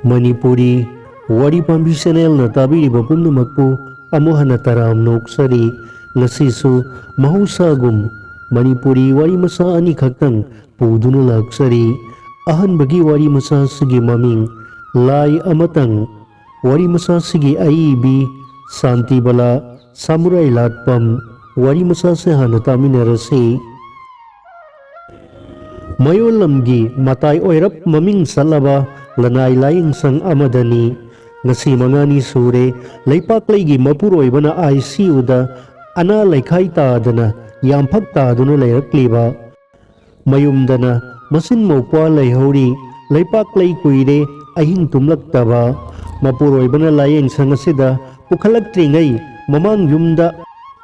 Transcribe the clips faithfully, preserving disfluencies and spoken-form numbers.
ꯃꯅꯤꯄꯨꯔꯤ ꯋꯥꯔꯤ ꯄꯥꯝꯕꯤ ꯆꯦꯅꯦꯜꯅ ꯇꯥꯕꯤꯔꯤꯕ ꯄꯨꯝꯅꯃꯛꯄꯨ ꯑꯃꯨꯛ ꯍꯟꯅ ꯇꯔꯥꯝꯅ ꯑꯣꯛꯆꯔꯤ꯫ ꯉꯁꯤꯁꯨ ꯃꯍꯧꯁꯥꯒꯨꯝ ꯃꯅꯤꯄꯨꯔꯤ ꯋꯥꯔꯤ ꯃꯆꯥ ꯑꯅꯤꯈꯛꯇꯪ ꯄꯨꯗꯨꯅ ꯂꯥꯛꯆꯔꯤ꯫ ꯑꯍꯥꯟꯕꯒꯤ ꯋꯥꯔꯤ ꯃꯆꯥꯁꯤꯒꯤ ꯃꯃꯤꯡ ꯂꯥꯏ ꯑꯃꯇꯪ꯫ ꯋꯥꯔꯤ ꯃꯆꯥꯁꯤꯒꯤ ꯑꯏꯕꯤ ꯁꯥꯟꯇꯤꯕꯂꯥ ꯁꯥꯃꯨꯔꯥꯏ ꯂꯥꯠꯄꯝ꯫ ꯋꯥꯔꯤ ꯃꯆꯥꯁꯦ ꯍꯥꯟꯅ ꯇꯥꯃꯤꯟꯅꯔꯁꯤ꯫ ꯃꯌꯣꯜ ꯂꯝꯒꯤ ꯃꯇꯥꯏ ꯑꯣꯏꯔꯞ ꯃꯃꯤꯡ ꯆꯠꯂꯕ ꯂꯅꯥꯏ ꯂꯥꯏꯌꯦꯡꯁꯪ ꯑꯃꯗꯅꯤ꯫ ꯉꯁꯤ ꯃꯉꯥꯅꯤ ꯁꯨꯔꯦ ꯂꯩꯄꯥꯛꯂꯩꯒꯤ ꯃꯄꯨꯔꯣꯏꯕꯅ ꯑꯥꯏ ꯁꯤ ꯌꯨꯗ ꯑꯅꯥ ꯂꯩꯈꯥꯏ ꯇꯥꯗꯅ ꯌꯥꯝꯐꯛ ꯇꯥꯗꯨꯅ ꯂꯩꯔꯛꯂꯤꯕ꯫ ꯃꯌꯨꯝꯗꯅ ꯃꯆꯤꯟ ꯃꯧꯄ꯭ꯋꯥ ꯂꯩꯍꯧꯔꯤ꯫ ꯂꯩꯄꯥꯛꯂꯩ ꯀꯨꯏꯔꯦ ꯑꯍꯤꯡ ꯇꯨꯝꯂꯛꯇꯕ꯫ ꯃꯄꯨꯔꯣꯏꯕꯅ ꯂꯥꯏꯌꯦꯡꯁꯪ ꯑꯁꯤꯗ ꯄꯨꯈꯠꯂꯛꯇ꯭ꯔꯤꯉꯩ ꯃꯃꯥꯡ ꯌꯨꯝꯗ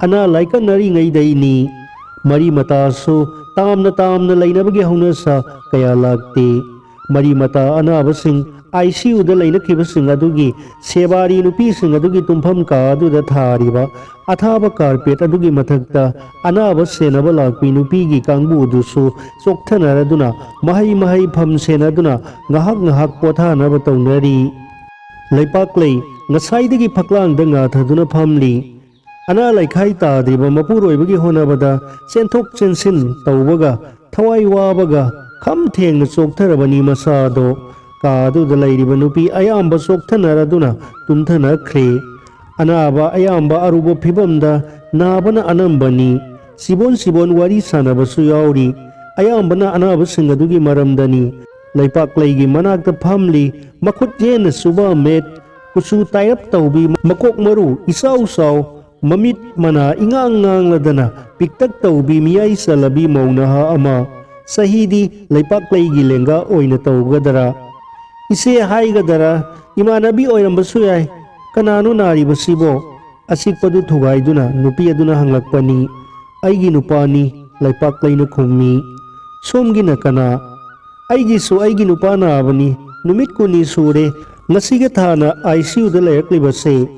ꯑꯅꯥ ꯂꯥꯏꯀꯠꯅꯔꯤꯉꯩꯗꯩꯅꯤ꯫ ꯃꯔꯤ ꯃꯇꯥꯁꯨ ꯇꯥꯝꯅ ꯇꯥꯝꯅ ꯂꯩꯅꯕꯒꯤ ꯍꯧꯅꯁꯥ ꯀꯌꯥ ꯂꯥꯛꯇꯦ꯫ ꯃꯔꯤ ꯃꯇꯥ ꯑꯅꯥꯕꯁꯤꯡ ꯑꯥꯏ ꯁꯤ ꯌꯨꯗ ꯂꯩꯅꯈꯤꯕꯁꯤꯡ ꯑꯗꯨꯒꯤ ꯁꯦꯕꯥꯔꯤ ꯅꯨꯄꯤꯁꯤꯡ ꯑꯗꯨꯒꯤ ꯇꯨꯝꯐꯝ ꯀꯥ ꯑꯗꯨꯗ ꯊꯥꯔꯤꯕ ꯑꯊꯥꯕ ꯀꯥꯔꯄꯦꯠ ꯑꯗꯨꯒꯤ ꯃꯊꯛꯇ ꯑꯅꯥꯕ ꯁꯦꯟꯅꯕ ꯂꯥꯛꯄꯤ ꯅꯨꯄꯤꯒꯤ ꯀꯥꯡꯕꯨ ꯑꯗꯨꯁꯨ ꯆꯣꯛꯊꯅꯔꯗꯨꯅ ꯃꯍꯩ ꯃꯍꯩ ꯐꯝ ꯁꯦꯟꯅꯗꯨꯅ ꯉꯥꯏꯍꯥꯛ ꯉꯥꯏꯍꯥꯛ ꯄꯣꯊꯥꯅꯕ ꯇꯧꯅꯔꯤ꯫ ꯂꯩꯄꯥꯛꯂꯩ ꯉꯁꯥꯏꯗꯒꯤ ꯐꯛꯂꯥꯡꯗ ꯉꯥꯊꯗꯨꯅ ꯐꯝꯂꯤ꯫ ꯑꯅꯥ ꯂꯩꯈꯥꯏ ꯇꯥꯗ꯭ꯔꯤꯕ ꯃꯄꯨꯔꯣꯏꯕꯒꯤ ꯍꯣꯠꯅꯕꯗ ꯆꯦꯟꯊꯣꯛ ꯆꯦꯟꯁꯤꯟ ꯇꯧꯕꯒ ꯊꯋꯥꯏ ꯋꯥꯕꯒ ꯈꯝ ꯊꯦꯡꯅ ꯆꯣꯛꯊꯔꯕꯅꯤ ꯃꯁꯥꯗꯣ꯫ ꯀꯥ ꯑꯗꯨꯗ ꯂꯩꯔꯤꯕ ꯅꯨꯄꯤ ꯑꯌꯥꯝꯕ ꯆꯣꯛꯊꯅꯔꯗꯨꯅ ꯇꯨꯝꯊꯅꯈ꯭ꯔꯦ꯫ ꯑꯅꯥꯕ ꯑꯌꯥꯝꯕ ꯑꯔꯨꯕ ꯐꯤꯕꯝꯗ ꯅꯥꯕꯅ ꯑꯅꯝꯕꯅꯤ꯫ ꯆꯤꯕꯣꯟ ꯆꯤꯕꯣꯟ ꯋꯥꯔꯤ ꯁꯥꯟꯅꯕꯁꯨ ꯌꯥꯎꯔꯤ꯫ ꯑꯌꯥꯝꯕꯅ ꯑꯅꯥꯕꯁꯤꯡ ꯑꯗꯨꯒꯤ ꯃꯔꯝꯗꯅꯤ꯫ ꯂꯩꯄꯥꯛꯂꯩꯒꯤ ꯃꯅꯥꯛꯇ ꯐꯝꯂꯤ, ꯃꯈꯨꯠ ꯌꯦꯟꯅ ꯁꯨꯕꯥꯃꯦꯠ, ꯀꯨꯆꯨ ꯇꯥꯏꯔꯞ ꯇꯧꯕꯤ, ꯃꯀꯣꯛ ꯃꯔꯨ ꯏꯆꯥꯎ ꯆꯥꯎ, ꯃꯃꯤꯠ ꯃꯅꯥ ꯏꯉꯥꯡ ꯉꯥꯡꯂꯗꯅ ꯄꯤꯛꯇꯛ ꯇꯧꯕꯤ ꯃꯤꯌꯥꯏ ꯆꯜꯂꯕꯤ ꯃꯧ ꯅꯍꯥ ꯑꯃ꯫ ꯆꯍꯤꯗꯤ ꯂꯩꯄꯥꯛꯂꯩꯒꯤ ꯂꯦꯡꯒꯥ ꯑꯣꯏꯅ ꯇꯧꯒꯗꯔꯥ? ꯏꯆꯦ ꯍꯥꯏꯒꯗꯔꯥ? ꯏꯃꯥꯟꯅꯕꯤ ꯑꯣꯏꯔꯝꯕꯁꯨ ꯌꯥꯏ꯫ ꯀꯅꯥꯅꯣ ꯅꯥꯔꯤꯕꯁꯤꯕꯣ? ꯑꯆꯤꯛꯄꯗꯨ ꯊꯨꯒꯥꯏꯗꯨꯅ ꯅꯨꯄꯤ ꯑꯗꯨꯅ ꯍꯪꯂꯛꯄꯅꯤ꯫ "ꯑꯩꯒꯤ ꯅꯨꯄꯥꯅꯤ", ꯂꯩꯄꯥꯛꯂꯩꯅ ꯈꯨꯝꯃꯤ꯫ "ꯁꯣꯝꯒꯤꯅ ꯀꯅꯥ?" "ꯑꯩꯒꯤꯁꯨ ꯑꯩꯒꯤ ꯅꯨꯄꯥ ꯅꯥꯕꯅꯤ꯫ ꯅꯨꯃꯤꯠ ꯀꯨꯟꯅꯤ ꯁꯨꯔꯦ ꯉꯁꯤꯒ ꯊꯥꯅ ꯑꯥꯏ ꯁꯤ ꯌꯨꯗ ꯂꯩꯔꯛꯂꯤꯕꯁꯦ꯫"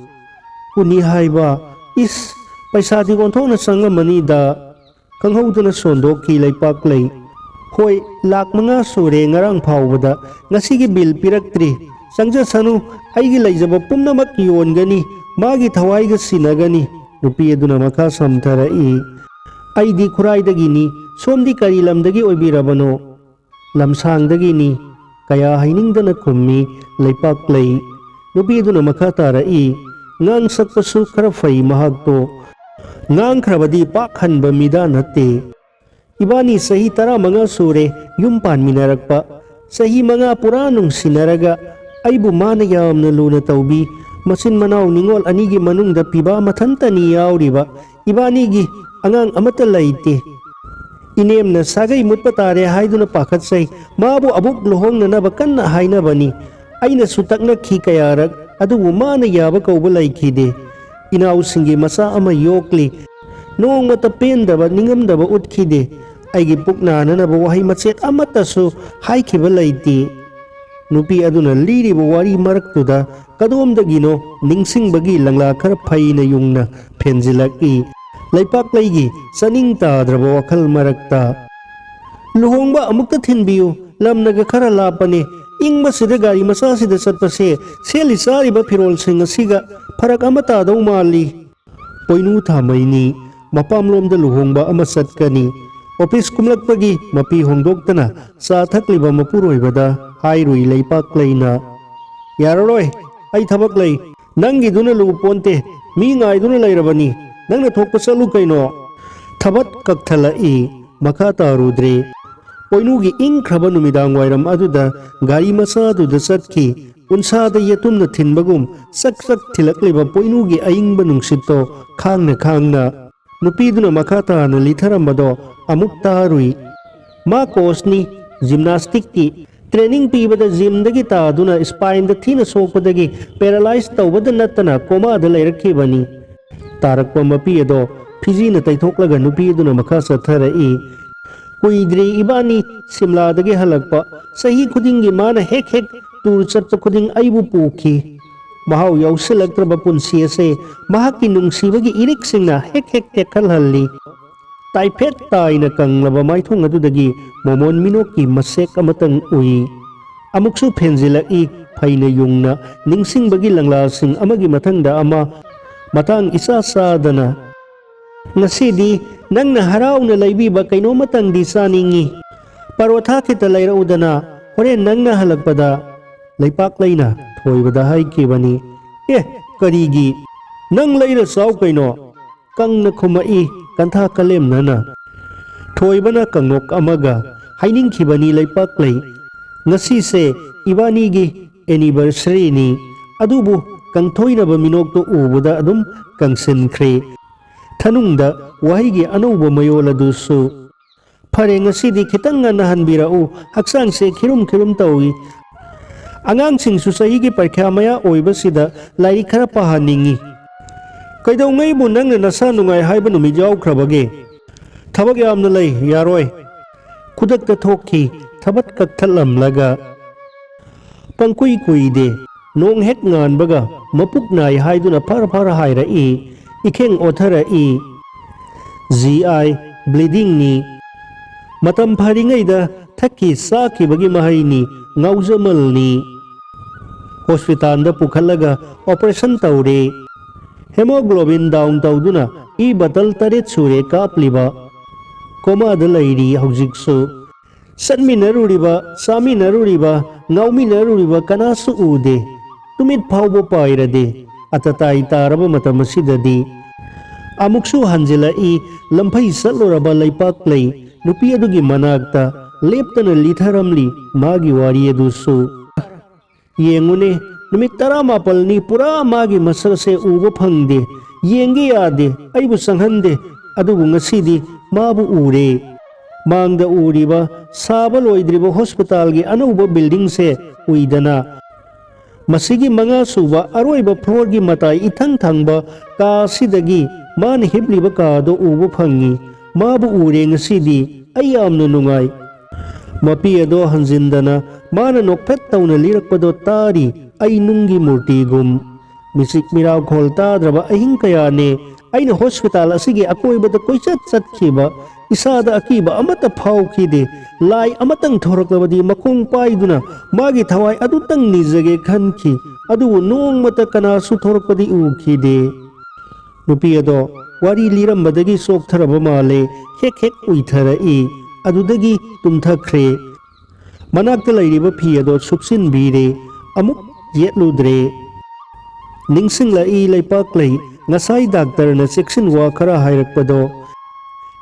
"ꯀꯨꯟꯅꯤ ꯍꯥꯏꯕ? ꯏꯁ, ꯄꯩꯁꯥꯗꯤ ꯑꯣꯟꯊꯣꯛꯅ ꯆꯪꯉꯝꯃꯅꯤꯗ!" ꯈꯪꯍꯧꯗꯅ ꯁꯣꯟꯗꯣꯛꯈꯤ ꯂꯩꯄꯥꯛꯂꯩ꯫ "ꯍꯣꯏ, ꯂꯥꯛ ꯃꯉꯥ ꯁꯨꯔꯦ ꯉꯔꯥꯡ ꯐꯥꯎꯕꯗ꯫ ꯉꯁꯤꯒꯤ ꯕꯤꯜ ꯄꯤꯔꯛꯇ꯭ꯔꯤ꯫ "ꯆꯪꯖꯁꯅꯨ, ꯑꯩꯒꯤ ꯂꯩꯖꯕ ꯄꯨꯝꯅꯃꯛ ꯌꯣꯟꯒꯅꯤ, ꯃꯥꯒꯤ ꯊꯋꯥꯏꯒ ꯁꯤꯟꯅꯒꯅꯤ"꯫ ꯅꯨꯄꯤ ꯑꯗꯨꯅ ꯃꯈꯥ ꯁꯝꯊꯔꯛꯏ, "ꯑꯩꯗꯤ ꯈꯨꯔꯥꯏꯗꯒꯤꯅꯤ, ꯁꯣꯝꯗꯤ ꯀꯔꯤ ꯂꯝꯗꯒꯤ ꯑꯣꯏꯕꯤꯔꯕꯅꯣ?" "ꯂꯝꯁꯥꯡꯗꯒꯤꯅꯤ"꯫ ꯀꯌꯥ ꯍꯥꯏꯅꯤꯡꯗꯅ ꯈꯨꯝꯃꯤ ꯂꯩꯄꯥꯛꯂꯩ꯫ ꯅꯨꯄꯤ ꯑꯗꯨꯅ ꯃꯈꯥ ꯇꯥꯔꯛꯏ, "ꯉꯥꯡ ꯁꯛꯄꯁꯨ ꯈꯔ ꯐꯩ ꯃꯍꯥꯛꯇꯣ꯫ ꯉꯥꯡꯈ꯭ꯔꯕꯗꯤ ꯄꯥꯛ ꯍꯟꯕ ꯃꯤꯗꯥ ꯅꯠꯇꯦ꯫ ꯏꯕꯥꯅꯤ ꯆꯍꯤ ꯇꯔꯥꯃꯉꯥ ꯁꯨꯔꯦ ꯌꯨꯝ ꯄꯥꯟꯃꯤꯟꯅꯔꯛꯄ꯫ ꯆꯍꯤ ꯃꯉꯥ ꯄꯨꯔꯥ ꯅꯨꯡꯁꯤꯅꯔꯒ ꯑꯩꯕꯨ ꯃꯥꯅ ꯌꯥꯝꯅ ꯂꯨꯅ ꯇꯧꯕꯤ꯫ ꯃꯆꯤꯟ ꯃꯅꯥꯎ ꯅꯤꯉꯣꯜ ꯑꯅꯤꯒꯤ ꯃꯅꯨꯡꯗ ꯄꯤꯕꯥ ꯃꯊꯟꯇꯅꯤ ꯌꯥꯎꯔꯤꯕ꯫ ꯏꯕꯥꯅꯤꯒꯤ ꯑꯉꯥꯡ ꯑꯃꯠꯇ ꯂꯩꯇꯦ꯫ ꯏꯅꯦꯝꯅ ꯁꯥꯒꯩ ꯃꯨꯠꯄ ꯇꯥꯔꯦ ꯍꯥꯏꯗꯨꯅ ꯄꯥꯈꯠꯆꯩ꯫ ꯃꯥꯕꯨ ꯑꯃꯨꯛ ꯂꯨꯍꯣꯡꯅꯅꯕ ꯀꯟꯅ ꯍꯥꯏꯅꯕꯅꯤ꯫ ꯑꯩꯅꯁꯨ ꯇꯛꯅꯈꯤ ꯀꯌꯥꯔꯛ, ꯑꯗꯨꯕꯨ ꯃꯥꯅ ꯌꯥꯕ ꯀꯧꯕ ꯂꯩꯈꯤꯗꯦ꯫ ꯏꯅꯥꯎꯁꯤꯡꯒꯤ ꯃꯆꯥ ꯑꯃ ꯌꯣꯛꯂꯤ꯫ ꯅꯣꯡꯃꯇ ꯄꯦꯟꯗꯕ, ꯅꯤꯡꯉꯝꯗꯕ ꯎꯠꯈꯤꯗꯦ꯫ ꯑꯩꯒꯤ ꯄꯨꯛ ꯅꯥꯅꯅꯕ ꯋꯥꯍꯩ ꯃꯆꯦꯠ ꯑꯃꯠꯇꯁꯨ ꯍꯥꯏꯈꯤꯕ ꯂꯩꯇꯦ"꯫ ꯅꯨꯄꯤ ꯑꯗꯨꯅ ꯂꯤꯔꯤꯕ ꯋꯥꯔꯤ ꯃꯔꯛꯇꯨꯗ ꯀꯗꯣꯝꯗꯒꯤꯅꯣ ꯅꯤꯡꯁꯤꯡꯕꯒꯤ ꯂꯪꯂꯥ ꯈꯔ ꯐꯩꯅ ꯌꯨꯡꯅ ꯐꯦꯟꯖꯤꯜꯂꯛꯏ꯫ ꯂꯩꯄꯥꯛꯂꯩꯒꯤ ꯆꯥꯅꯤꯡ ꯇꯥꯗ꯭ꯔꯕ ꯋꯥꯈꯜ ꯃꯔꯛꯇ, "ꯂꯨꯍꯣꯡꯕ ꯑꯃꯨꯛꯇ ꯊꯤꯟꯕꯤꯌꯨ, ꯂꯝꯅꯒ ꯈꯔ ꯂꯥꯞꯄꯅꯦ꯫ ꯏꯪꯕꯁꯤꯗ ꯒꯥꯔꯤ ꯃꯆꯥꯁꯤꯗ ꯆꯠꯄꯁꯦ, ꯁꯦꯠꯂꯤ ꯆꯥꯔꯤꯕ ꯐꯤꯔꯣꯜꯁꯤꯡ ꯑꯁꯤꯒ ꯐꯔꯛ ꯑꯃ ꯇꯥꯗꯧ ꯃꯥꯜꯂꯤ"꯫ ꯄꯣꯏꯅꯨ ꯊꯥꯃꯩꯅꯤ꯫ ꯃꯄꯥꯝꯂꯣꯝꯗ ꯂꯨꯍꯣꯡꯕ ꯑꯃ ꯆꯠꯀꯅꯤ꯫ ꯑꯣꯐꯤꯁ ꯀꯨꯝꯂꯛꯄꯒꯤ ꯃꯄꯤ ꯍꯣꯡꯗꯣꯛꯇꯅ ꯆꯥ ꯊꯛꯂꯤꯕ ꯃꯄꯨꯔꯣꯏꯕꯗ ꯍꯥꯏꯔꯨꯏ ꯂꯩꯄꯥꯛꯂꯩꯅ, "ꯌꯥꯔꯔꯣꯏ, ꯑꯩ ꯊꯕꯛ ꯂꯩ꯫ ꯅꯪꯒꯤꯗꯨꯅ ꯂꯨ ꯄꯣꯟꯇꯦ꯫ ꯃꯤ ꯉꯥꯏꯗꯨꯅ ꯂꯩꯔꯕꯅꯤ꯫ ꯅꯪꯅ ꯊꯣꯛꯄ ꯆꯠꯂꯨ ꯀꯩꯅꯣ"꯫ ꯊꯕꯛ ꯀꯛꯊꯠꯂꯛꯏ꯫ ꯃꯈꯥ ꯇꯥꯔꯨꯗ꯭ꯔꯦ꯫ ꯄꯣꯏꯅꯨꯒꯤ ꯏꯪꯈ꯭ꯔꯕ ꯅꯨꯃꯤꯗꯥꯡ ꯋꯥꯏꯔꯝ ꯑꯗꯨꯗ ꯒꯥꯔꯤ ꯃꯆꯥ ꯑꯗꯨꯗ ꯆꯠꯈꯤ꯫ ꯎꯟꯁꯥꯗ ꯌꯦꯇꯨꯝꯅ ꯊꯤꯟꯕꯒꯨꯝ ꯆꯛ ꯆꯛ ꯊꯤꯜꯂꯛꯂꯤꯕ ꯄꯣꯏꯅꯨꯒꯤ ꯑꯏꯪꯕ ꯅꯨꯡꯁꯤꯠꯇꯣ ꯈꯥꯡꯅ ꯈꯥꯡꯅ ꯅꯨꯄꯤꯗꯨꯅ ꯃꯈꯥ ꯇꯥꯅ ꯂꯤꯊꯔꯝꯕꯗꯣ ꯑꯃꯨꯛ ꯇꯥꯔꯨꯏ꯫ ꯃꯥ ꯀꯣꯆꯅꯤ, ꯖꯤꯝꯅꯥꯁꯇꯤꯛꯀꯤ꯫ ꯇ꯭ꯔꯦꯅꯤꯡ ꯄꯤꯕꯗ ꯖꯤꯝꯗꯒꯤ ꯇꯥꯗꯨꯅ ꯁ꯭ꯄꯥꯏꯟꯗ ꯊꯤꯅ ꯁꯣꯛꯄꯗꯒꯤ ꯄꯦꯔꯥꯂꯥꯏꯖ ꯇꯧꯕꯗ ꯅꯠꯇꯅ ꯀꯣꯃꯥꯗ ꯂꯩꯔꯛꯈꯤꯕꯅꯤ꯫ ꯇꯥꯔꯛꯄ ꯃꯄꯤ ꯑꯗꯣ ꯐꯤꯖꯤꯅ ꯇꯩꯊꯣꯛꯂꯒ ꯅꯨꯄꯤ ꯑꯗꯨꯅ ꯃꯈꯥ ꯆꯠꯊꯔꯛꯏ꯫ ꯀꯨꯏꯗ꯭ꯔꯤ ꯏꯕꯥꯅꯤ ꯁꯤꯝꯂꯥꯗꯒꯤ ꯍꯜꯂꯛꯄ꯫ ꯆꯍꯤ ꯈꯨꯗꯤꯡꯒꯤ ꯃꯥꯅ ꯍꯦꯛ ꯍꯦꯛ ꯇꯨꯔ ꯆꯠꯄ ꯈꯨꯗꯤꯡ ꯑꯩꯕꯨ ꯄꯨꯈꯤ꯫ ꯃꯍꯥꯎ ꯌꯥꯎꯁꯤꯜꯂꯛꯇ꯭ꯔꯕ ꯄꯨꯟꯁꯤ ꯑꯁꯦ ꯃꯍꯥꯛꯀꯤ ꯅꯨꯡꯁꯤꯕꯒꯤ ꯏꯔꯤꯛꯁꯤꯡꯅ ꯍꯦꯛ ꯍꯦꯛ ꯇꯦꯛꯈꯠꯍꯜꯂꯤ꯫ ꯇꯥꯏꯐꯦꯠ ꯇꯥꯏꯅ ꯀꯪꯂꯕ ꯃꯥꯏꯊꯣꯡ ꯑꯗꯨꯗꯒꯤ ꯃꯣꯃꯣꯟ ꯃꯤꯅꯣꯛꯀꯤ ꯃꯁꯦꯛ ꯑꯃꯇꯪ ꯎꯏ꯫ ꯑꯃꯨꯛꯁꯨ ꯐꯦꯟꯖꯤꯜꯂꯛꯏ꯫ ꯐꯩꯅ ꯌꯨꯡꯅ ꯅꯤꯡꯁꯤꯡꯕꯒꯤ ꯂꯪꯂꯥꯁꯤꯡ ꯑꯃꯒꯤ ꯃꯊꯪꯗ ꯑꯃ, ꯃꯇꯥꯡ ꯏꯆꯥ ꯆꯥꯗꯅ, "ꯉꯁꯤꯗꯤ ꯅꯪꯅ ꯍꯔꯥꯎꯅ ꯂꯩꯕꯤꯕ ꯀꯩꯅꯣꯃꯇꯪꯗꯤ ꯆꯥꯅꯤꯡꯏ꯫ ꯄꯔꯣꯊꯥ ꯈꯤꯇ ꯂꯩꯔꯛꯎꯗꯅ, ꯍꯣꯔꯦꯟ ꯅꯪꯅ ꯍꯜꯂꯛꯄꯗ", ꯂꯩꯄꯥꯛꯂꯩꯅ ꯊꯣꯏꯕꯗ ꯍꯥꯏꯈꯤꯕꯅꯤ꯫ "ꯑꯦ, ꯀꯔꯤꯒꯤ? ꯅꯪ ꯂꯩꯔ ꯆꯥꯎ ꯀꯩꯅꯣ", ꯀꯪꯅ ꯈꯨꯝꯃꯛꯏ ꯀꯟꯊꯥ ꯀꯂꯦꯝꯅꯅ꯫ ꯊꯣꯏꯕꯅ ꯀꯥꯡꯅꯣꯛ ꯑꯃꯒ ꯍꯥꯏꯅꯤꯡꯈꯤꯕꯅꯤ ꯂꯩꯄꯥꯛꯂꯩ, "ꯉꯁꯤꯁꯦ ꯏꯕꯥꯅꯤꯒꯤ anniversaryꯅꯤ", ꯑꯗꯨꯕꯨ ꯀꯪꯊꯣꯏꯅꯕ ꯃꯤꯅꯣꯛꯇꯣ ꯎꯕꯗ ꯑꯗꯨꯝ ꯀꯪꯁꯤꯟꯈ꯭ꯔꯦ꯫ ꯊꯅꯨꯡꯗ ꯋꯥꯍꯩꯒꯤ ꯑꯅꯧꯕ ꯃꯌꯣꯜ ꯑꯗꯨꯁꯨ꯫ "ꯐꯔꯦ, ꯉꯁꯤꯗꯤ ꯈꯤꯇꯪ ꯉꯟꯅ ꯍꯟꯕꯤꯔꯛꯎ, ꯍꯛꯆꯥꯡꯁꯦ ꯈꯤꯔꯨꯝ ꯈꯤꯔꯨꯝ ꯇꯧꯏ꯫ ꯑꯉꯥꯡꯁꯤꯡꯁꯨ ꯆꯍꯤꯒꯤ ꯄꯔꯤꯈ꯭ꯌꯥ ꯃꯌꯥ ꯑꯣꯏꯕꯁꯤꯗ ꯂꯥꯏꯔꯤꯛ ꯈꯔ ꯄꯥꯍꯟꯅꯤꯡꯏ꯫ ꯀꯩꯗꯧꯉꯩꯕꯨ ꯅꯪꯅ ꯅꯁꯥ ꯅꯨꯡꯉꯥꯏ ꯍꯥꯏꯕ ꯅꯨꯃꯤꯠ ꯌꯥꯎꯈ꯭ꯔꯕꯒꯦ? ꯊꯕꯛ ꯌꯥꯝꯅ ꯂꯩ, ꯌꯥꯔꯣꯏ꯫" ꯈꯨꯗꯛꯇ ꯊꯣꯛꯈꯤ ꯊꯕꯛ ꯀꯛꯊꯠꯂꯝꯂꯒ꯫ ꯄꯪꯀꯨꯏ ꯀꯨꯏꯗꯦ꯫ ꯅꯣꯡ ꯍꯦꯛ ꯉꯥꯟꯕꯒ ꯃꯄꯨꯛ ꯅꯥꯏ ꯍꯥꯏꯗꯨꯅ ꯐꯔ ꯐꯔ ꯍꯥꯏꯔꯛꯏ꯫ ꯏꯈꯦꯡ ꯑꯣꯠꯊꯔꯛꯏ꯫ "ꯖꯤ ꯑꯥꯏ bleedingꯅꯤ꯫ ꯃꯇꯝ ꯐꯔꯤꯉꯩꯗ ꯊꯛꯈꯤ ꯆꯥꯈꯤꯕꯒꯤ ꯃꯍꯩꯅꯤ꯫ ꯉꯥꯎꯖꯃꯜꯅꯤ꯫" ꯍꯣꯁꯄꯤꯇꯥꯜꯗ ꯄꯨꯈꯠꯂꯒ operation ꯇꯧꯔꯦ꯫ Hemoglobin down ꯇꯧꯗꯨꯅ ꯏ ꯕꯇꯜ ꯇꯔꯦꯠ ꯁꯨꯔꯦ ꯀꯥꯞꯂꯤꯕ꯫ ꯀꯣꯃꯥꯗ ꯂꯩꯔꯤ ꯍꯧꯖꯤꯛꯁꯨ꯫ ꯆꯠꯃꯤꯟꯅꯔꯨꯔꯤꯕ, ꯆꯥꯃꯤꯟꯅꯔꯨꯔꯤꯕ, ꯉꯥꯎꯃꯤꯟꯅꯔꯨꯔꯤꯕ ꯀꯅꯥꯁꯨ ꯎꯗꯦ꯫ ꯅꯨꯃꯤꯠ ꯐꯥꯎꯕ ꯄꯥꯏꯔꯗꯦ꯫ ꯑꯇꯇꯥꯏ ꯇꯥꯔꯕ ꯃꯇꯝ ꯑꯁꯤꯗꯗꯤ꯫ ꯑꯃꯨꯛꯁꯨ ꯍꯟꯖꯤꯜꯂꯛꯏ ꯂꯝꯐꯩ ꯆꯠꯂꯨꯔꯕ ꯂꯩꯄꯥꯛꯂꯩ ꯅꯨꯄꯤ ꯑꯗꯨꯒꯤ ꯃꯅꯥꯛꯇ ꯂꯦꯞꯇꯅ ꯂꯤꯊꯔꯝꯂꯤ ꯃꯥꯒꯤ ꯋꯥꯔꯤ ꯑꯗꯨꯁꯨ꯫ "ꯌꯦꯡꯉꯨꯅꯦ, ꯅꯨꯃꯤꯠ ꯇꯔꯥꯃꯥꯄꯜꯅꯤ ꯄꯨꯔꯥ ꯃꯥꯒꯤ ꯃꯁꯛ ꯑꯁꯦ ꯎꯕ ꯐꯪꯗꯦ꯫ ꯌꯦꯡꯒꯦ ꯌꯥꯗꯦ, ꯑꯩꯕꯨ ꯆꯪꯍꯟꯗꯦ꯫ ꯑꯗꯨꯕꯨ ꯉꯁꯤꯗꯤ ꯃꯥꯕꯨ ꯎꯔꯦ꯫ ꯃꯥꯡꯗ ꯎꯔꯤꯕ ꯁꯥꯕ ꯂꯣꯏꯗ꯭ꯔꯤꯕ ꯍꯣꯁꯄꯤꯇꯥꯜꯒꯤ ꯑꯅꯧꯕ buildingꯁꯦ ꯎꯏꯗꯅ, ꯃꯁꯤꯒꯤ ꯃꯉꯥ ꯁꯨꯕ ꯑꯔꯣꯏꯕ floorꯒꯤ ꯃꯇꯥꯏ ꯏꯊꯪ ꯊꯪꯕ ꯀꯥ ꯑꯁꯤꯗꯒꯤ ꯃꯥꯅ ꯍꯤꯞꯂꯤꯕ ꯀꯥꯗꯣ ꯎꯕ ꯐꯪꯉꯤ꯫ ꯃꯥꯕꯨ ꯎꯔꯦ ꯉꯁꯤꯗꯤ꯫ ꯑꯩ ꯌꯥꯝꯅ ꯅꯨꯡꯉꯥꯏ꯫" ꯃꯄꯤ ꯑꯗꯣ ꯍꯟꯖꯤꯟꯗꯅ ꯃꯥꯅ ꯅꯣꯛꯐꯦꯠ ꯇꯧꯅ ꯂꯤꯔꯛꯄꯗꯣ ꯇꯥꯔꯤ ꯑꯩ ꯅꯨꯡꯒꯤ ꯃꯨꯔꯇꯤꯒꯨꯝ꯫ ꯃꯤꯆꯤꯛ ꯃꯤꯔꯥꯎꯈꯣꯜ ꯇꯥꯗ꯭ꯔꯕ ꯑꯍꯤꯡ ꯀꯌꯥꯅꯤ ꯑꯩꯅ ꯍꯣꯁꯄꯤꯇꯥꯜ ꯑꯁꯤꯒꯤ ꯑꯀꯣꯏꯕꯗ ꯀꯣꯏꯆꯠ ꯆꯠꯈꯤꯕ꯫ ꯏꯁꯥꯗ ꯑꯀꯤꯕ ꯑꯃꯠꯇ ꯐꯥꯎꯈꯤꯗꯦ꯫ ꯂꯥꯏ ꯑꯃꯇꯪ ꯊꯣꯔꯛꯂꯕꯗꯤ ꯃꯈꯣꯡ ꯄꯥꯏꯗꯨꯅ ꯃꯥꯒꯤ ꯊꯋꯥꯏ ꯑꯗꯨꯇꯪ ꯅꯤꯖꯒꯦ ꯈꯟꯈꯤ꯫ ꯑꯗꯨꯕꯨ ꯅꯣꯡꯃꯇ ꯀꯅꯥꯁꯨ ꯊꯣꯔꯛꯄꯗꯤ ꯎꯈꯤꯗꯦ꯫ ꯅꯨꯄꯤ ꯑꯗꯣ ꯋꯥꯔꯤ ꯂꯤꯔꯝꯕꯗꯒꯤ ꯆꯣꯛꯊꯔꯕ ꯃꯥꯜꯂꯦ꯫ ꯍꯦꯛ ꯍꯦꯛ ꯎꯏꯊꯔꯛꯏ꯫ ꯑꯗꯨꯗꯒꯤ ꯇꯨꯝꯊꯈ꯭ꯔꯦ꯫ ꯃꯅꯥꯛꯇ ꯂꯩꯔꯤꯕ ꯐꯤ ꯑꯗꯣ ꯁꯨꯞꯆꯤꯟꯕꯤꯔꯦ꯫ ꯑꯃꯨꯛ ꯌꯦꯠꯂꯨꯗ꯭ꯔꯦ꯫ ꯅꯤꯡꯁꯤꯡꯂꯛꯏ ꯂꯩꯄꯥꯛꯂꯩ, ꯉꯁꯥꯏ ꯗꯥꯛꯇꯔꯅ ꯆꯦꯛꯁꯤꯟ ꯋꯥ ꯈꯔ ꯍꯥꯏꯔꯛꯄꯗꯣ꯫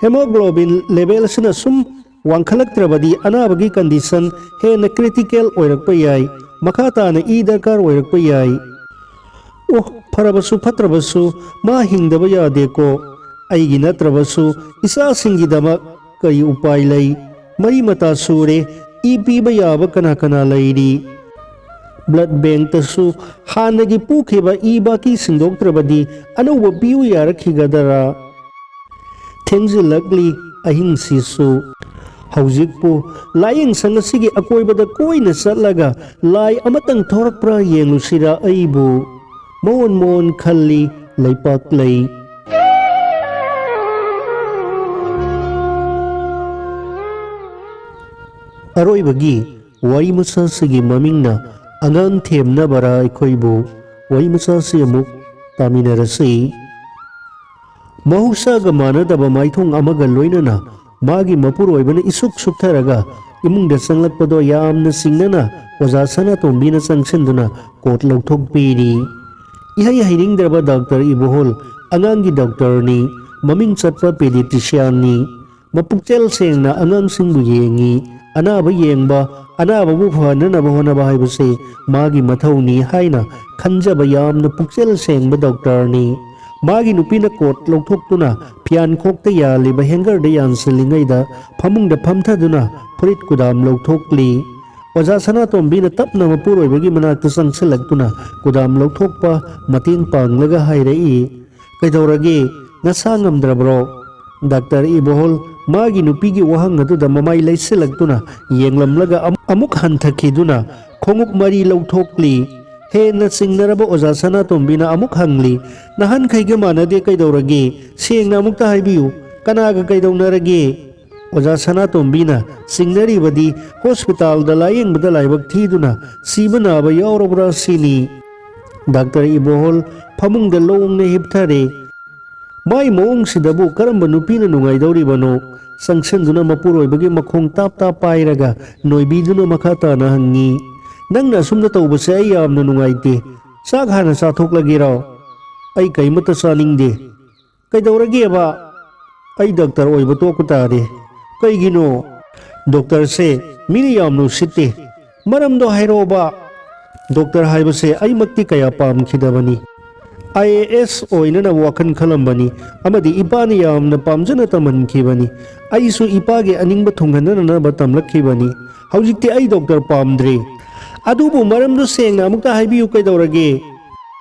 ꯍꯦꯃꯣꯒ꯭ꯂꯣꯕꯤꯟ ꯂꯦꯚꯦꯜꯁꯤꯅ ꯁꯨꯝ ꯋꯥꯡꯈꯠꯂꯛꯇ꯭ꯔꯕꯗꯤ ꯑꯅꯥꯕꯒꯤ ꯀꯟꯗꯤꯁꯟ ꯍꯦꯟꯅ ꯀ꯭ꯔꯤꯇꯤꯀꯦꯜ ꯑꯣꯏꯔꯛꯄ ꯌꯥꯏ꯫ ꯃꯈꯥ ꯇꯥꯅ ꯏ ꯗꯔꯀꯥꯔ ꯑꯣꯏꯔꯛꯄ ꯌꯥꯏ꯫ ꯑꯣ, ꯐꯔꯕꯁꯨ ꯐꯠꯇ꯭ꯔꯕꯁꯨ ꯃꯥ ꯍꯤꯡꯗꯕ ꯌꯥꯗꯦꯀꯣ꯫ ꯑꯩꯒꯤ ꯅꯠꯇ꯭ꯔꯕꯁꯨ ꯏꯆꯥꯁꯤꯡꯒꯤꯗꯃꯛ ꯀꯔꯤ ꯎꯄꯥꯏ ꯂꯩ? ꯃꯔꯤ ꯃꯇꯥ ꯁꯨꯔꯦ꯫ ꯏ ꯄꯤꯕ ꯌꯥꯕ ꯀꯅꯥ ꯀꯅꯥ ꯂꯩꯔꯤ? ꯕ꯭ꯂꯗ ꯕꯦꯡꯛꯇꯁꯨ ꯍꯥꯟꯅꯒꯤ ꯄꯨꯈꯤꯕ ꯏ ꯕꯥꯀꯤ ꯁꯤꯟꯗꯣꯛꯇ꯭ꯔꯕꯗꯤ ꯑꯅꯧꯕ ꯄꯤꯌꯨ ꯌꯥꯔꯛꯈꯤꯒꯗꯔꯥ? ꯊꯦꯡꯖꯤꯜꯂꯛꯂꯤ ꯑꯍꯤꯡꯁꯤꯁꯨ꯫ ꯍꯧꯖꯤꯛꯄꯨ ꯂꯥꯏꯌꯦꯡꯁꯪ ꯑꯁꯤꯒꯤ ꯑꯀꯣꯏꯕꯗ ꯀꯣꯏꯅ ꯆꯠꯂꯒ ꯂꯥꯏ ꯑꯃꯇꯪ ꯊꯣꯔꯛꯄ꯭ꯔꯥ ꯌꯦꯡꯂꯨꯁꯤꯔꯥ ꯑꯩꯕꯨ? ꯃꯣꯟ ꯃꯣꯟ ꯈꯜꯂꯤ ꯂꯩꯄꯥꯛꯂꯩ꯫ ꯑꯔꯣꯏꯕꯒꯤ ꯋꯥꯔꯤ ꯃꯆꯥꯁꯤꯒꯤ ꯃꯃꯤꯡꯅ ꯑꯉꯥꯡ ꯊꯦꯝꯅꯕꯔꯥ ꯑꯩꯈꯣꯏꯕꯨ꯫ ꯋꯥꯔꯤ ꯃꯆꯥꯁꯤ ꯑꯃꯨꯛ ꯇꯥꯃꯤꯟꯅꯔꯁꯤ꯫ ꯃꯍꯧꯁꯥꯒ ꯃꯥꯟꯅꯗꯕ ꯃꯥꯏꯊꯣꯡ ꯑꯃꯒ ꯂꯣꯏꯅꯅ ꯃꯥꯒꯤ ꯃꯄꯨꯔꯣꯏꯕꯅ ꯏꯁꯨꯛ ꯁꯨꯛꯊꯔꯒ ꯏꯃꯨꯡꯗ ꯆꯪꯂꯛꯄꯗꯣ ꯌꯥꯝꯅ ꯆꯤꯡꯅꯅ ꯑꯣꯖꯥ ꯁꯅꯥꯇꯣꯝꯕꯤꯅ ꯆꯪꯁꯤꯟꯗꯨꯅ ꯀꯣꯠ ꯂꯧꯊꯣꯛꯄꯤꯔꯤ꯫ ꯏꯍꯩ ꯍꯩꯅꯤꯡꯗ꯭ꯔꯕ ꯗꯥꯛꯇꯔ ꯏꯕꯣꯍꯜ ꯑꯉꯥꯡꯒꯤ ꯗꯥꯛꯇꯔꯅꯤ, ꯃꯃꯤꯡ ꯆꯠꯄ ꯄꯦꯗꯤꯇ꯭ꯔꯤꯁꯤꯌꯥꯟꯅꯤ꯫ ꯃꯄꯨꯛꯆꯦꯜ ꯁꯦꯡꯅ ꯑꯉꯥꯡꯁꯤꯡꯕꯨ ꯌꯦꯡꯉꯤ꯫ ꯑꯅꯥꯕ ꯌꯦꯡꯕ, ꯑꯅꯥꯕꯕꯨ ꯐꯅꯅꯕ ꯍꯣꯠꯅꯕ ꯍꯥꯏꯕꯁꯤ ꯃꯥꯒꯤ ꯃꯊꯧꯅꯤ ꯍꯥꯏꯅ ꯈꯟꯖꯕ ꯌꯥꯝꯅ ꯄꯨꯛꯆꯦꯜ ꯁꯦꯡꯕ ꯗꯣꯛꯇꯔꯅꯤ꯫ ꯃꯥꯒꯤ ꯅꯨꯄꯤꯅ ꯀꯣꯠ ꯂꯧꯊꯣꯛꯇꯨꯅ ꯐꯤꯌꯥꯟꯈꯣꯛꯇ ꯌꯥꯜꯂꯤꯕ ꯍꯦꯡꯒꯔꯗ ꯌꯥꯟꯁꯤꯜꯂꯤꯉꯩꯗ ꯐꯃꯨꯡꯗ ꯐꯝꯊꯗꯨꯅ ꯐꯨꯔꯤꯠ ꯀꯨꯗꯥꯝ ꯂꯧꯊꯣꯛꯂꯤ꯫ ꯑꯣꯖꯥ ꯁꯅꯥꯇꯣꯝꯕꯤꯅ ꯇꯞꯅ ꯃꯄꯨꯔꯣꯏꯕꯒꯤ ꯃꯅꯥꯛꯇ ꯆꯪꯁꯤꯜꯂꯛꯇꯨꯅ ꯀꯨꯗꯥꯝ ꯂꯧꯊꯣꯛꯄ ꯃꯇꯦꯡ ꯄꯥꯡꯂꯒ ꯍꯥꯏꯔꯛꯏ, "ꯀꯩꯗꯧꯔꯒꯦ? ꯅꯁꯥ ꯉꯝꯗ꯭ꯔꯕ꯭ꯔꯣ?" ꯗꯥꯛꯇꯔ ꯏꯕꯣꯍꯜ ꯃꯥꯒꯤ ꯅꯨꯄꯤꯒꯤ ꯋꯥꯍꯪ ꯑꯗꯨꯗ ꯃꯃꯥꯏ ꯂꯩꯁꯤꯜꯂꯛꯇꯨꯅ ꯌꯦꯡꯂꯝꯂꯒ ꯑꯃꯨꯛ, ꯑꯃꯨꯛ ꯍꯟꯊꯈꯤꯗꯨꯅ ꯈꯣꯡꯎꯞ ꯃꯔꯤ ꯂꯧꯊꯣꯛꯂꯤ꯫ ꯍꯦꯟꯅ ꯆꯤꯡꯅꯔꯕ ꯑꯣꯖꯥ ꯁꯅꯥꯇꯣꯝꯕꯤꯅ ꯑꯃꯨꯛ ꯍꯪꯂꯤ, "ꯅꯍꯥꯟꯈꯩꯒ ꯃꯥꯟꯅꯗꯦ, ꯀꯩꯗꯧꯔꯒꯦ? ꯁꯦꯡꯅ ꯑꯃꯨꯛꯇ ꯍꯥꯏꯕꯤꯌꯨ, ꯀꯅꯥꯒ ꯀꯩꯗꯧꯅꯔꯒꯦ?" ꯑꯣꯖꯥ ꯁꯅꯥꯇꯣꯝꯕꯤꯅ ꯆꯤꯡꯅꯔꯤꯕꯗꯤ ꯍꯣꯁꯄꯤꯇꯥꯜꯗ ꯂꯥꯌꯦꯡꯕꯗ ꯂꯥꯏꯕꯛ ꯊꯤꯗꯨꯅ ꯁꯤꯕ ꯅꯥꯕ ꯌꯥꯎꯔꯕ꯭ꯔꯥ ꯁꯤꯅꯤ꯫ ꯗꯥꯛꯇꯔ ꯏꯕꯣꯍꯣꯜ ꯐꯃꯨꯡꯗ ꯂꯣꯡꯅ ꯍꯤꯞꯊꯔꯦ꯫ ꯃꯥꯏ ꯃꯑꯣꯡꯁꯤꯗꯕꯨ ꯀꯔꯝꯕ ꯅꯨꯄꯤꯅ ꯅꯨꯡꯉꯥꯏꯗꯧꯔꯤꯕꯅꯣ? ꯆꯪꯁꯤꯟꯗꯨꯅ ꯃꯄꯨꯔꯣꯏꯕꯒꯤ ꯃꯈꯣꯡ ꯇꯥꯞ ꯇꯥꯞ ꯄꯥꯏꯔꯒ ꯅꯣꯏꯕꯤꯗꯨꯅ ꯃꯈꯥ ꯇꯥꯅ ꯍꯪꯉꯤ, "ꯅꯪꯅ ꯑꯁꯨꯝꯅ ꯇꯧꯕꯁꯦ ꯑꯩ ꯌꯥꯝꯅ ꯅꯨꯡꯉꯥꯏꯇꯦ꯫ ꯆꯥꯛ ꯍꯥꯟꯅ ꯆꯥꯊꯣꯛꯂꯒꯦꯔꯣ?" "ꯑꯩ ꯀꯩꯃꯠꯇ ꯆꯥꯅꯤꯡꯗꯦ꯫" "ꯀꯩꯗꯧꯔꯒꯦꯕ?" "ꯑꯩ ꯗꯥꯛꯇꯔ ꯑꯣꯏꯕ ꯇꯣꯛꯄ ꯇꯥꯔꯦ꯫" "ꯀꯩꯒꯤꯅꯣ?" "ꯗꯣꯛꯇꯔꯁꯦ ꯃꯤꯅ ꯌꯥꯝꯅ ꯎꯁꯤꯠꯇꯦ꯫" "ꯃꯔꯝꯗꯣ ꯍꯥꯏꯔꯛꯑꯣꯕ꯫" "ꯗꯣꯛꯇꯔ ꯍꯥꯏꯕꯁꯦ ꯑꯩꯃꯛꯇꯤ ꯀꯌꯥ ꯄꯥꯝꯈꯤꯗꯕꯅꯤ꯫ ꯑꯥꯏ ꯑꯦ ꯑꯦꯁ ꯑꯣꯏꯅꯅꯕ ꯋꯥꯈꯜ ꯈꯜꯂꯝꯕꯅꯤ ꯑꯃꯗꯤ ꯏꯄꯥꯅ ꯌꯥꯝꯅ ꯄꯥꯝꯖꯅ ꯇꯝꯍꯟꯈꯤꯕꯅꯤ꯫ ꯑꯩꯁꯨ ꯏꯄꯥꯒꯤ ꯑꯅꯤꯡꯕ ꯊꯨꯡꯍꯟꯅꯅꯕ ꯇꯝꯂꯛꯈꯤꯕꯅꯤ꯫ ꯍꯧꯖꯤꯛꯇꯤ ꯑꯩ ꯗꯣꯛꯇꯔ ꯄꯥꯝꯗ꯭ꯔꯦ꯫" "ꯑꯗꯨꯕꯨ ꯃꯔꯝꯗꯨ ꯁꯦꯡꯅ ꯑꯃꯨꯛꯇ ꯍꯥꯏꯕꯤꯌꯨ, ꯀꯩꯗꯧꯔꯒꯦ?"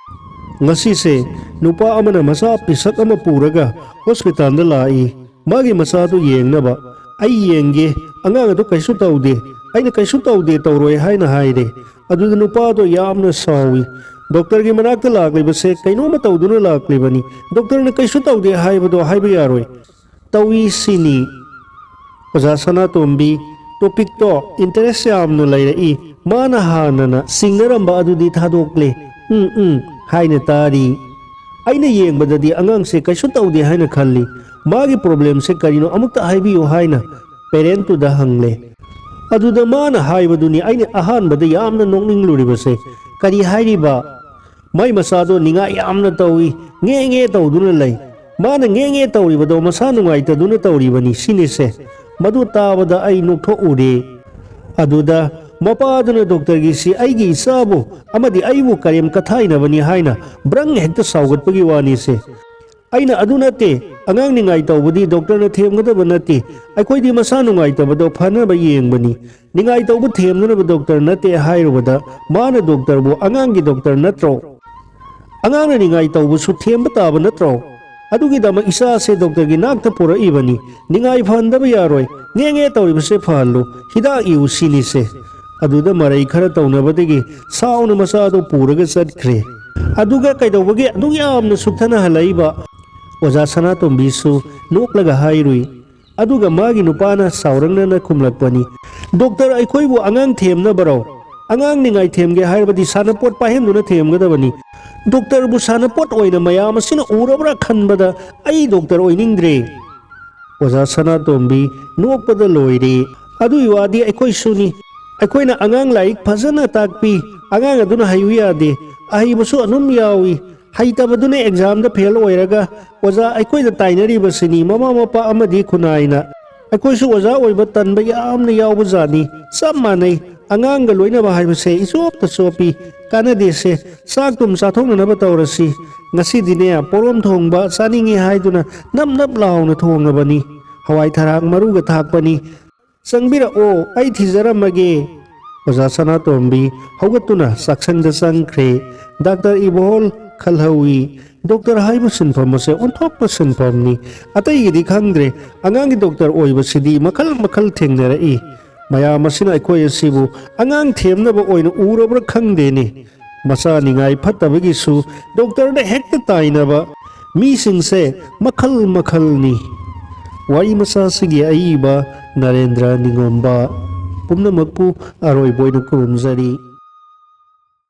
"ꯉꯁꯤꯁꯦ ꯅꯨꯄꯥ ꯑꯃꯅ ꯃꯆꯥ ꯄꯤꯁꯛ ꯑꯃ ꯄꯨꯔꯒ ꯍꯣꯁꯄꯤꯇꯥꯜꯗ ꯂꯥꯛꯏ꯫ ꯃꯥꯒꯤ ꯃꯆꯥꯗꯨ ꯌꯦꯡꯅꯕ꯫ ꯑꯩ ꯌꯦꯡꯒꯦ, ꯑꯉꯥꯡ ꯑꯗꯨ ꯀꯩꯁꯨ ꯇꯧꯗꯦ꯫ ꯑꯩꯅ ꯀꯩꯁꯨ ꯇꯧꯗꯦ, ꯇꯧꯔꯣꯏ ꯍꯥꯏꯅ ꯍꯥꯏꯔꯦ꯫ ꯑꯗꯨꯗ ꯅꯨꯄꯥꯗꯣ ꯌꯥꯝꯅ ꯁꯥꯎꯏ꯫ ꯗꯣꯛꯇꯔꯒꯤ ꯃꯅꯥꯛꯇ ꯂꯥꯛꯂꯤꯕꯁꯦ ꯀꯩꯅꯣꯝꯃ ꯇꯧꯗꯨꯅ ꯂꯥꯛꯂꯤꯕꯅꯤ꯫ ꯗꯣꯛꯇꯔꯅ ꯀꯩꯁꯨ ꯇꯧꯗꯦ ꯍꯥꯏꯕꯗꯣ ꯍꯥꯏꯕ ꯌꯥꯔꯣꯏ꯫ ꯇꯧꯏ ꯁꯤꯅꯤ꯫" ꯑꯣꯖꯥ ꯁꯅꯥꯇꯣꯝꯕꯤ, ꯇꯣꯄꯤꯛꯇꯣ ꯏꯟꯇꯔꯦꯁ ꯌꯥꯝꯅ ꯂꯩꯔꯛꯏ꯫ ꯃꯥꯅ ꯍꯥꯟꯅꯅ ꯁꯤꯡꯅꯔꯝꯕ ꯑꯗꯨꯗꯤ ꯊꯥꯗꯣꯛꯂꯦ꯫ "ꯎꯝ, ꯎꯝ" ꯍꯥꯏꯅ ꯇꯥꯔꯤ꯫ "ꯑꯩꯅ ꯌꯦꯡꯕꯗꯗꯤ ꯑꯉꯥꯡꯁꯦ ꯀꯩꯁꯨ ꯇꯧꯗꯦ ꯍꯥꯏꯅ ꯈꯜꯂꯤ꯫ ꯃꯥꯒꯤ ꯄ꯭ꯔꯣꯕ꯭ꯂꯦꯝꯁꯦ ꯀꯔꯤꯅꯣ ꯑꯃꯨꯛꯇ ꯍꯥꯏꯕꯤꯌꯨ" ꯍꯥꯏꯅ ꯄꯦꯔꯦꯟꯠꯇꯨꯗ ꯍꯪꯂꯦ꯫ ꯑꯗꯨꯗ ꯃꯥꯅ ꯍꯥꯏꯕꯗꯨꯅꯤ ꯑꯩꯅ ꯑꯍꯥꯟꯕꯗ ꯌꯥꯝꯅ ꯅꯣꯛꯅꯤꯡꯂꯨꯔꯤꯕꯁꯦ꯫ "ꯀꯔꯤ ꯍꯥꯏꯔꯤꯕ?" "ꯃꯥꯏ ꯃꯆꯥꯗꯣ ꯅꯤꯡꯉꯥꯏ ꯌꯥꯝꯅ ꯇꯧꯏ, ꯉꯦ ꯉꯦ ꯇꯧꯗꯨꯅ ꯂꯩ꯫ ꯃꯥꯅ ꯉꯦ ꯉꯦ ꯇꯧꯔꯤꯕꯗꯣ ꯃꯁꯥ ꯅꯨꯡꯉꯥꯏꯇꯗꯨꯅ ꯇꯧꯔꯤꯕꯅꯤ ꯁꯤꯅꯤꯁꯦ꯫" ꯃꯗꯨ ꯇꯥꯕꯗ ꯑꯩ ꯅꯣꯛꯊꯣꯛꯎꯔꯦ꯫ ꯑꯗꯨꯗ ꯃꯄꯥꯗꯨꯅ ꯗꯣꯛꯇꯔꯒꯤꯁꯤ ꯑꯩꯒꯤ ꯏꯆꯥꯕꯨ ꯑꯃꯗꯤ ꯑꯩꯕꯨ ꯀꯔꯦꯝ ꯀꯊꯥꯏꯅꯕꯅꯤ ꯍꯥꯏꯅ ꯕ꯭ꯔꯪ ꯍꯦꯛꯇ ꯁꯥꯎꯒꯠꯄꯒꯤ ꯋꯥꯅꯤꯁꯦ꯫ ꯑꯩꯅ, "ꯑꯗꯨ ꯅꯠꯇꯦ, ꯑꯉꯥꯡ ꯅꯤꯡꯉꯥꯏ ꯇꯧꯕꯗꯤ ꯗꯣꯛꯇꯔꯅ ꯊꯦꯝꯒꯗꯕ ꯅꯠꯇꯦ, ꯑꯩꯈꯣꯏꯗꯤ ꯃꯁꯥ ꯅꯨꯡꯉꯥꯏꯇꯕꯗꯣ ꯐꯅꯕ ꯌꯦꯡꯕꯅꯤ, ꯅꯤꯡꯉꯥꯏ ꯇꯧꯕ ꯊꯦꯝꯅꯅꯕ ꯗꯣꯛꯇꯔ ꯅꯠꯇꯦ" ꯍꯥꯏꯔꯨꯕꯗ ꯃꯥꯅ ꯗꯣꯛꯇꯔꯕꯨ, "ꯑꯉꯥꯡꯒꯤ ꯗꯣꯛꯇꯔ ꯅꯠꯇ꯭ꯔꯣ? ꯑꯉꯥꯡꯅ ꯅꯤꯡꯉꯥꯏ ꯇꯧꯕꯁꯨ ꯊꯦꯝꯕ ꯇꯥꯕ ꯅꯠꯇ꯭ꯔꯣ? ꯑꯗꯨꯒꯤꯗꯃꯛ ꯏꯆꯥꯁꯦ ꯗꯣꯛꯇꯔꯒꯤ ꯅꯥꯛꯇ ꯄꯨꯔꯛꯏꯕꯅꯤ꯫ ꯅꯤꯡꯉꯥꯏ ꯐꯍꯟꯗꯕ ꯌꯥꯔꯣꯏ꯫ ꯉꯦ ꯉꯦ ꯇꯧꯔꯤꯕꯁꯦ ꯐꯍꯜꯂꯨ꯫ ꯍꯤꯗꯥꯛ ꯏꯌꯨ ꯁꯤꯅꯤꯁꯦ꯫" ꯑꯗꯨꯗ ꯃꯔꯩ ꯈꯔ ꯇꯧꯅꯕꯗꯒꯤ ꯁꯥꯎꯅ ꯃꯆꯥꯗꯣ ꯄꯨꯔꯒ ꯆꯠꯈ꯭ꯔꯦ꯫ ꯑꯗꯨꯒ ꯀꯩꯗꯧꯕꯒꯤ ꯑꯗꯨꯛ ꯌꯥꯝꯅ ꯁꯨꯛꯊꯅ ꯍꯜꯂꯛꯏꯕ? ꯑꯣꯖꯥ ꯁꯅꯥꯇꯣꯝꯕꯤꯁꯨ ꯅꯣꯛꯂꯒ ꯍꯥꯏꯔꯨꯏ꯫ ꯑꯗꯨꯒ ꯃꯥꯒꯤ ꯅꯨꯄꯥꯅ ꯁꯥꯎꯔꯪꯅꯅ ꯈꯨꯝꯂꯛꯄꯅꯤ, "ꯗꯣꯛꯇꯔ, ꯑꯩꯈꯣꯏꯕꯨ ꯑꯉꯥꯡ ꯊꯦꯝꯅꯕꯔꯣ? ꯑꯉꯥꯡ ꯅꯤꯡꯉꯥꯏ ꯊꯦꯝꯒꯦ ꯍꯥꯏꯔꯕꯗꯤ ꯁꯥꯟꯅꯄꯣꯠ ꯄꯥꯏꯍꯟꯗꯨꯅ ꯊꯦꯝꯒꯗꯕꯅꯤ꯫ ꯗꯣꯛꯇꯔꯕꯨ ꯁꯥꯟꯅꯄꯣꯠ ꯑꯣꯏꯅ ꯃꯌꯥꯝ ꯑꯁꯤꯅ ꯎꯔꯕ꯭ꯔꯥ ꯈꯟꯕꯗ ꯑꯩ ꯗꯣꯛꯇꯔ ꯑꯣꯏꯅꯤꯡꯗ꯭ꯔꯦ"꯫ ꯑꯣꯖꯥ ꯁꯅꯥꯇꯣꯝꯕꯤ ꯅꯣꯛꯄꯗ ꯂꯣꯏꯔꯦ꯫ "ꯑꯗꯨꯒꯤ ꯋꯥꯗꯤ ꯑꯩꯈꯣꯏꯁꯨꯅꯤ꯫ ꯑꯩꯈꯣꯏꯅ ꯑꯉꯥꯡ ꯂꯥꯏꯔꯤꯛ ꯐꯖꯅ ꯇꯥꯛꯄꯤ, ꯑꯉꯥꯡ ꯑꯗꯨꯅ ꯍꯩꯌꯨ ꯌꯥꯗꯦ, ꯑꯍꯩꯕꯁꯨ ꯑꯗꯨꯝ ꯌꯥꯎꯏ꯫ ꯍꯩꯇꯕꯗꯨꯅ ꯑꯦꯛꯖꯥꯝꯗ ꯐꯦꯜ ꯑꯣꯏꯔꯒ ꯑꯣꯖꯥ ꯑꯩꯈꯣꯏꯗ ꯇꯥꯏꯅꯔꯤꯕꯁꯤꯅꯤ꯫ ꯃꯃꯥ ꯃꯄꯥ ꯑꯃꯗꯤ ꯈꯨꯟꯅꯥꯏꯅ꯫ ꯑꯩꯈꯣꯏꯁꯨ ꯑꯣꯖꯥ ꯑꯣꯏꯕ ꯇꯟꯕ ꯌꯥꯝꯅ ꯌꯥꯎꯕꯖꯥꯠꯅꯤ꯫ ꯆꯞ ꯃꯥꯟꯅꯩ꯫ ꯑꯉꯥꯡꯒ ꯂꯣꯏꯅꯕ ꯍꯥꯏꯕꯁꯦ ꯏꯆꯣꯞꯇ ꯆꯣꯞꯄꯤ꯫ ꯀꯥꯟꯅꯗꯦꯁꯦ꯫ ꯆꯥꯛꯇꯨꯝ ꯆꯥꯊꯣꯛꯅꯅꯕ ꯇꯧꯔꯁꯤ꯫ ꯉꯁꯤꯗꯤꯅꯦ, ꯄꯣꯔꯣꯝ ꯊꯣꯡꯕ ꯆꯥꯅꯤꯡꯉꯤ ꯍꯥꯏꯗꯨꯅ ꯅꯞ ꯅꯞ ꯂꯥꯎꯅ ꯊꯣꯡꯉꯕꯅꯤ꯫ ꯍꯋꯥꯏ ꯊꯔꯥꯛ ꯃꯔꯨꯒ ꯊꯥꯛꯄꯅꯤ꯫ ꯆꯪꯕꯤꯔꯛꯑꯣ, ꯑꯩ ꯊꯤꯖꯔꯝꯃꯒꯦ"꯫ ꯑꯣꯖꯥ ꯁꯅꯥꯇꯣꯝꯕꯤ ꯍꯧꯒꯠꯇꯨꯅ ꯆꯥꯛꯁꯪꯗ ꯆꯪꯈ꯭ꯔꯦ꯫ ꯗꯥꯛꯇꯔ ꯏꯕꯣꯍꯜ ꯈꯜꯍꯧꯏ꯫ ꯗꯣꯛꯇꯔ ꯍꯥꯏꯕ ꯁꯤꯟꯐꯝ ꯑꯁꯦ ꯑꯣꯟꯊꯣꯛꯄ ꯁꯤꯟꯐꯝꯅꯤ꯫ ꯑꯇꯩꯒꯤꯗꯤ ꯈꯪꯗ꯭ꯔꯦ, ꯑꯉꯥꯡꯒꯤ ꯗꯣꯛꯇꯔ ꯑꯣꯏꯕꯁꯤꯗꯤ ꯃꯈꯜ ꯃꯈꯜ ꯊꯦꯡꯅꯔꯛꯏ꯫ ꯃꯌꯥꯝ ꯑꯁꯤꯅ ꯑꯩꯈꯣꯏ ꯑꯁꯤꯕꯨ ꯑꯉꯥꯡ ꯊꯦꯝꯅꯕ ꯑꯣꯏꯅ ꯎꯔꯕ꯭ꯔꯥ ꯈꯪꯗꯦꯅꯦ꯫ ꯃꯆꯥ ꯅꯤꯡꯉꯥꯏ ꯐꯠꯇꯕꯒꯤꯁꯨ ꯗꯣꯛꯇꯔꯗ ꯍꯦꯛꯇ ꯇꯥꯏꯅꯕ꯫ ꯃꯤꯁꯤꯡꯁꯦ ꯃꯈꯜ ꯃꯈꯜꯅꯤ꯫ ꯋꯥꯔꯤ ꯃꯆꯥꯁꯤꯒꯤ ꯑꯏꯕ ꯅꯔꯦꯟꯗ꯭ꯔ ꯅꯤꯉꯣꯝꯕ꯫ ꯄꯨꯝꯅꯃꯛꯄꯨ ꯑꯔꯣꯏꯕ ꯑꯣꯏꯅ ꯈꯨꯔꯨꯝꯖꯔꯤ꯫